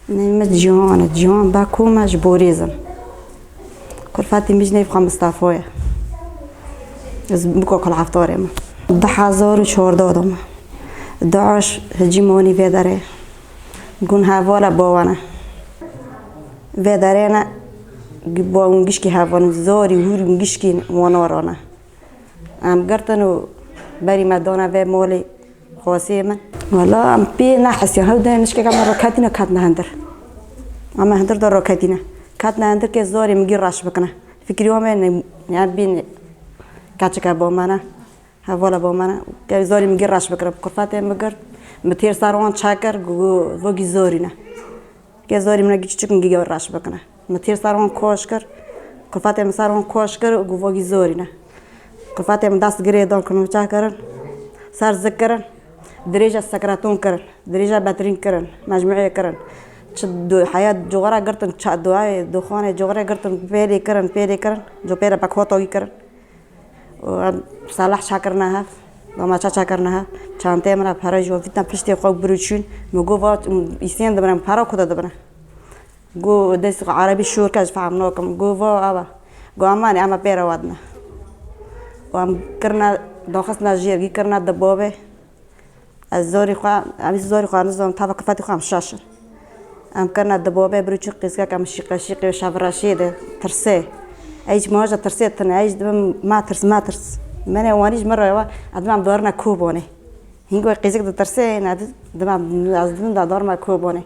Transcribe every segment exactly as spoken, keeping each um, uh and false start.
Neyê min Cîhan e. Cîhan Bako me ji Borêz im. Kulfetê min jî neyê xwe Mistefa ye. Ez Biko Kulheftarê me. Du hezar û çardeh de me. Duaş Hicî Monî vê derê. Gun hevala bo wana. Vê derê ne, bo hûn gişkî hevalin, zorî hûrî hûn gişkî wana rane. Em girtin û berî me dana vê molê xwesê min. Wela em pê nehesiyan. Hew dene nişkeka me raketîne ketine hindir. Em hindir de raketîne. Ketine hindir ke zorê min gî reş bikine. Fikrî wan me ne, ya bîn keçike bo me ne. Hevala bo me ne. Ke zorê min gî reş bikire. Kurfetê min girt. Min têr ser wan çekir, gu, gu, vogî zorî ne. Ke zorî min gî çiçik min gî reş bikine. Min têr ser wan koş kir. Kulfetê min ser wan koş kir û gu vogî zorî ne. Kulfetê min dest girê dan kirin çeh kirin. Ser zik kirin. Dirêja sekreton kirin. Dirêja betrîn kirin. Mecmuê kirin. Çi du, heya cogara girtin, ça, duayê, duxanê cogara girtin, pêlê kirin, pêlê kirin. Copêre bekotogî kirin. Û em Seleh çekirine hev, damaça çekirine hev. Çanteyê min re pere ji wan vîtne piştê xwe û bir û çûn. Min got, va, îsên dibine, pera ku de dibine? Got, destê xwe erebî şor ke, ez fehm nakim. Got, va, ava. Got, amanê, ema pê re wadine. Û em kirine, daxistine jêr, gî kirine di bobê. Ez zorî xwe, em zorî xwe nizanim, tava kifetî xwe em şaş in. Em kirine di bobê bir û çû qîzkek em şîqe şîqê şevreşê de tirsê. Ey ji maja tirsê tine, ey ji dibim ma tirs, ma tirs. Menê wanî ji min re wa, ez dibim em darine kobonê. Hîngo qîzik de tirsê, ne di-, dibim, ez dibim da darime kobonê.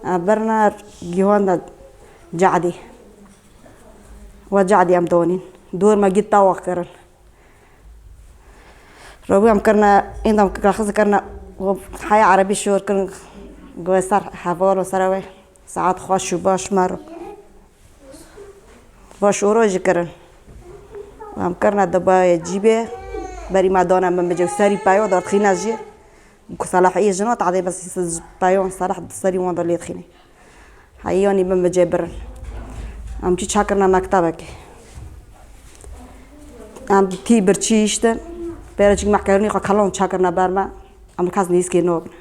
Em birine gîwan de cadî. Wa cadî em donîn. Dor me gît tawax kirin. Robî em kirine, êndam raxis kirine, heya erebî şor kirin, go ser heval û sere wê. Saet xweş û baş me ro. Va şoro jî kirin. Em kirine di bayê cîbê, berî me dane min bicê û serî peyo dardixîne jî. Ku Selahiyê jino tadê bes peyon Selah serî wan de lê dixîne. Heyî yanî min bi cê birin. Em çî çakirine mektebekê. Em tî birçî îştin. Pêre çik mehkerûnî xwe kelon çakirine ber me. Em kes nîskê nobin.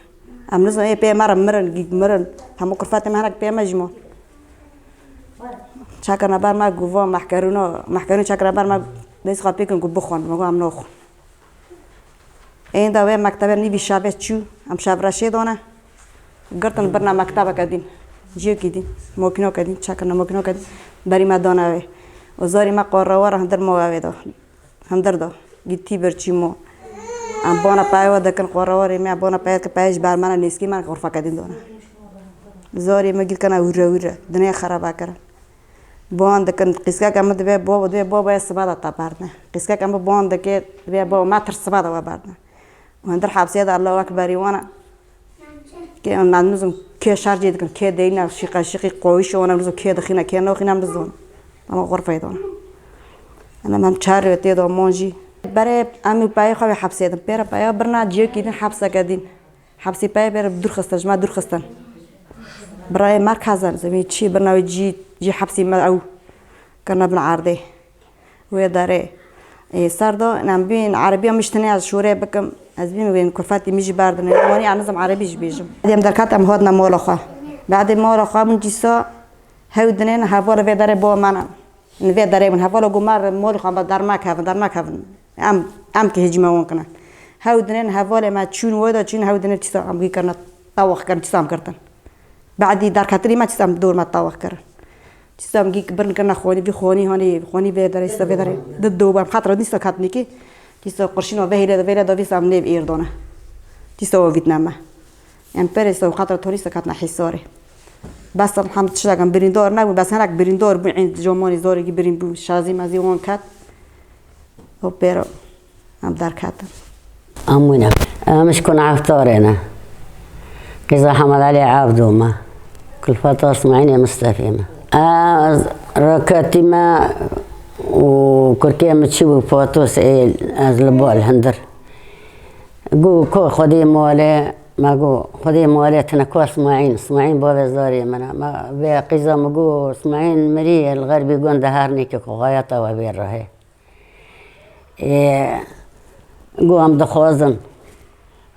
Em nizin ê pê me re mirin, gî mirin. Hemû kurfetê me hinek pê me jî mon. Çakirine ber me, guva mehkerûno, mehkerûn çakirine ber me, neyse xwe pêkin ku bixwin. Me got em noxwin. Ênda wê mektebe nîvî şevê çû, em şevreşê dane. Girtin birna mektebeke dîn. Ciyekî dîn. Mokînoke dîn, çekirine mokînoke dîn. Berî me dane wê. Û zorî me qorewara hindir mo wê da. Hindir da. Gîtî birçî mo. Em bona peye we dikin qorewarê me, bona peye ke peye ji ber me ne nêskî me xurfeke dîn dane. Zorî me gît kena wîre wîre. Dinê xeraba kirin. Ban dikin, qîskeke min divê bo, divê bo, bo siba de te berdine. Qîskeke min ban dike, divê bo, me tir siba de we berdine. Û hindir hepsê de Allahu Ekberî wana. Kê em nizim kê şercê dikin, kê deyne, şîqe şîqî qoyîş wana, nizim kê dixîne, kê noxîne, em nizon. Ama xurfeyê dona. Ana em çar rê tê de mon jî. Berê em û peyê xwe wê hepsê din. Pêre peya birna ciyekî din hepseke din. Hepsî peyê bêre dûr xistin, ji me dûr xistin. Birayê merkez in, zemî çi birna wê cî, cî hepsî me ew kirine bin erdê. Wê derê. Ê, ser do, nem bîn, erebiya min ji tenê ez şûrê bikim. Ez bîn wên kurfetî min jî berdine. Wanî ez nizim erebî jî bêjim. Em derket em hotine mola xwe. Badê mola xwe min cîsa hew dinên hevala vê derê bo me ne. Li vê derê min hevala got, "Ma molê xwe em derma kevin, derma kevin." Em, em ki hicî me wan kine. Hew dinên hevalê me çûn wê de çûn, hew dinên çîsa em gî kirine, tawax kirin, çîsa em girtin. Badî derketinî me çîsa em dor me tawax kirin. Çîsa em gî bin kirine xonî, vî xonî hanî, xonî vê derê, çîsa vê derê. Di do em xetra dîsa ketnîkî. Çîsa qurşîna vê hêlê de, vê hêlê de vîsa em nêv êr dane. Çîsa o vîtne me. Em perê ser xatir torî sekatna Hîsarê. Bes em hem tiştek em birîndar nebûn, bes hinek birîndar bûn, ên comanî zorê gî birîn bûn, şazî mezî wan ket. Û pêro em derketin. Em wî ne. Em ji Kuneftarê ne. Qîza Hemed Elî Ebdo me. Kulfeta Smaîlê Mistefê me. Ez raketî me û kurkê min çi bû, Fatos ê ez li bal hindir. Got, "Ko Xwedê malê?" Me got, "Xwedê malê tine, ko Smaîl?" Smaîl bavê zarê min e. Me vê qîza min got, "Smaîl mirî, li xerbî gund de her nêke ku xayata we vê rehê." Ê, got, "Em dixwazin."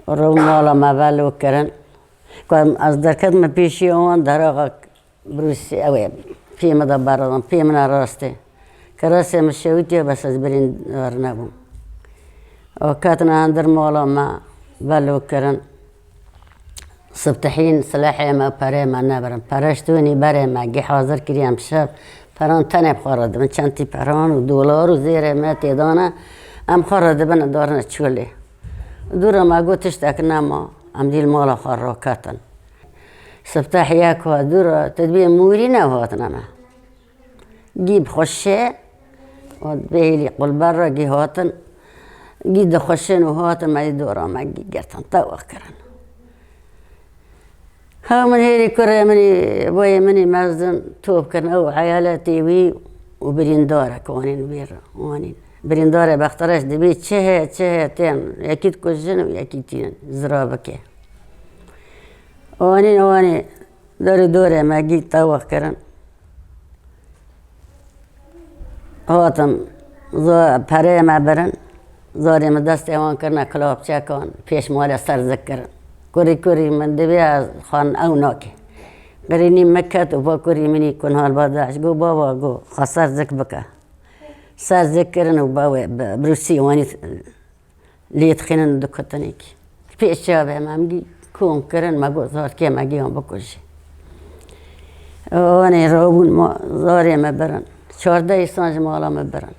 Rû mala me velo kirin. Ku em, ez derketime pêşiya wan, deraxa birûsî, ew ê pê min de beradan, pê min e rastê. Kerasê min şewitiye, bes ez birîndar nebûm. Û ketine hundir mala me, velo kirin. Sibtihîn silahê me, perê me nebirin. Pere ji tûnî berê me gî hazir kiriye, em şev peran tenê bi xwe re dibin. Çentî peran û dolar û zêrê me tê dane, em xwe re dibin, darine çolê. Dûra me got tiştek nema, em dî li mala xwe raketin. Sibteh yek hat dûra, tu dibê mûrî ne hatine me. Gî bi xwe şê, û dibê hêlî qulber re gî hatin, gî dixweşin û hatin, me dî dora me gî girtin, tewa kirin. Ha min hêrî kurê min î, boyê min î mezin top kirin, ew eyaletê wî û birîndarek wanîn wî re, wanîn. Birîndarê bextereş dibê çi heye, çi heye tên, yekî dikujin û yekî tînin, zira bike. Wanîn, wanî, der û dorê me gî tewa kirin. Hatin, zo-, pereyê me birin. Zarê min destê wan kirine kilapçekan, pêş malê ser zik kirin. Kurî, kurî min dibê ez xan ew nake. Qirînî min ket û va kurî min î ku niha li ba DAIŞ, got, baba, got, xwe ser zik bike. Ser zik kirin û ba wê bi, birûsî wanî lê dixînin dikutinêkî. Pêş çavê me em gî kom kirin, me got zarkê me giyan bikujî. Wanê rabûn ma zarê me birin. Çardeh îsan ji mala me birin.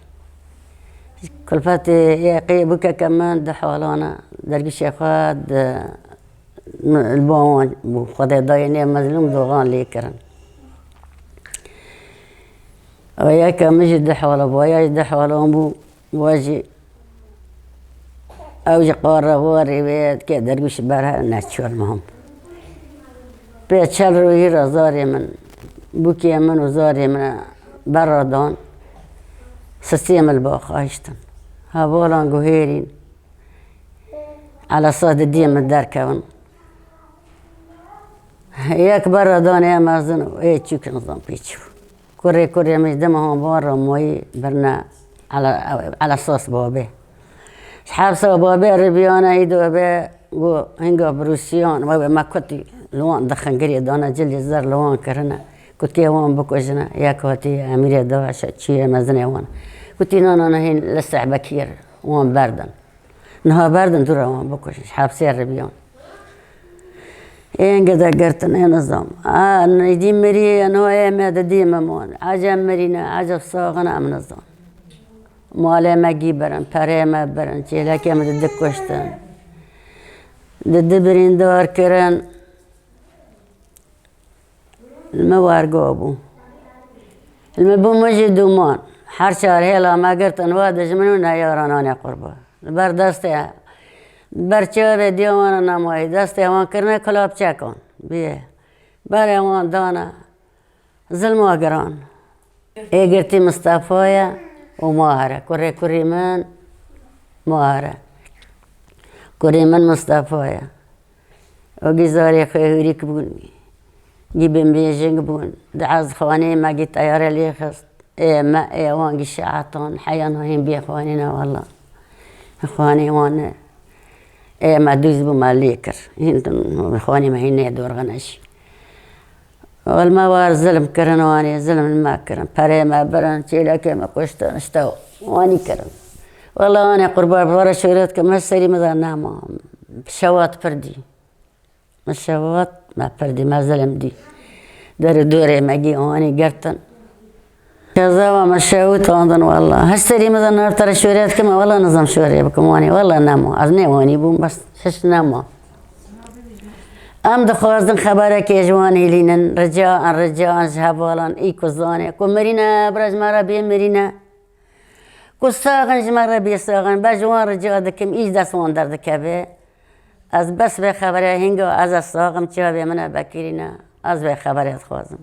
Kulfetê yê qê bûkeke min di halana dergîşê xwe di, li ba wan bû. Xwedê dayê nê mezlûm doxan lê kirin. Ew yeke min jî di hala bû, ya jî di halan bû. Wa jî ew jî qara warê wê dike dergûş ber her neçûr meham. Pê çel rûyî re zarê min, bûkê min û zarê min bera dan, sisê min li ba xahiştin. Hevalan guhêrîn, elesa didiyê min derkevin. Yek bera danê em mezin û ê çûk nizam pê çû. Kurê kurê min ji dima han wan re moyî birine ele-, elesas babê. Ji hepsa babê ribiyane îdo be, got, hinga birûsiyan, we be me kutî li wan dixin girê dane, cilê zer li wan kirine. Kutiyê wan bikujine, yek hatiye emîrê DAIŞ e, çûye mezinê wan. Kutî, na, na, na, hîn li Sehbekiyê re wan berdin. Niha berdin dûra wan bikujin, ji hepsê re biyan. Ê hingê de girtin, ê nizam. A, nêdî mirî, niha ê me didî me mon. Ecem mirîne, ecem saxine, em nizam. Malê me gî birin, perê me birin, çêlekê me didi kuştin. Didi birîndar kirin. Li me wergo bû. Li me bû min jî dûman. Her çar hêla me girtin, va dijmin û neyaran anê qurban. Li ber destê, ber çavê diya wan nemayî, destê wan kirine kulapçekan. Biyê. Berê wan dane. Zilma giran. Ê girtî Mistefa ye û Mahir e. Kurê kurî min Mahir e. Kurê min Mistefa ye. Û gî zarê xwe hûrîk bûn. Gî binbêjing bûn. Di ezxanê me gî teyare lê xist. Ê me, ê wan gî şehetan. Heya niha hîn bêxwanî ne wela. Xwanê wan ne. Ê me dûz bû me lê kir. Hîn xwanê me hîn nê dorxine jî. Wela me war zilm kirin wanê, zilm li me kirin. Perê me birin, çêlekê me kuştin, işte wanî kirin. Wela anê qurban, para şoret ke me serî me de nema. Şewat pir dî. Me şewat, me pir dî, me zilm dî. Derê dorê me gî anî girtin. Kezawa me şewitandin wela. Hiç serî me de nar tere şoret kime, wela nizam şorê bikim wanî. Wela nema. Ez nê wanî bûm, bes hiç nema. Em dixwazin xeberekê ji wan hêlînin, rica an, rica an ji hevalan, î ku zanê, ku mirîne, bira ji me re bê mirîne. Ku sax in ji me re bê sax in, be ji wan rica dikim, î ji dest wan derdikeve. Ez bes vê xebere hinga ez, ez sax im, çavê min e vekirîne, ez vê xebere dixwazim.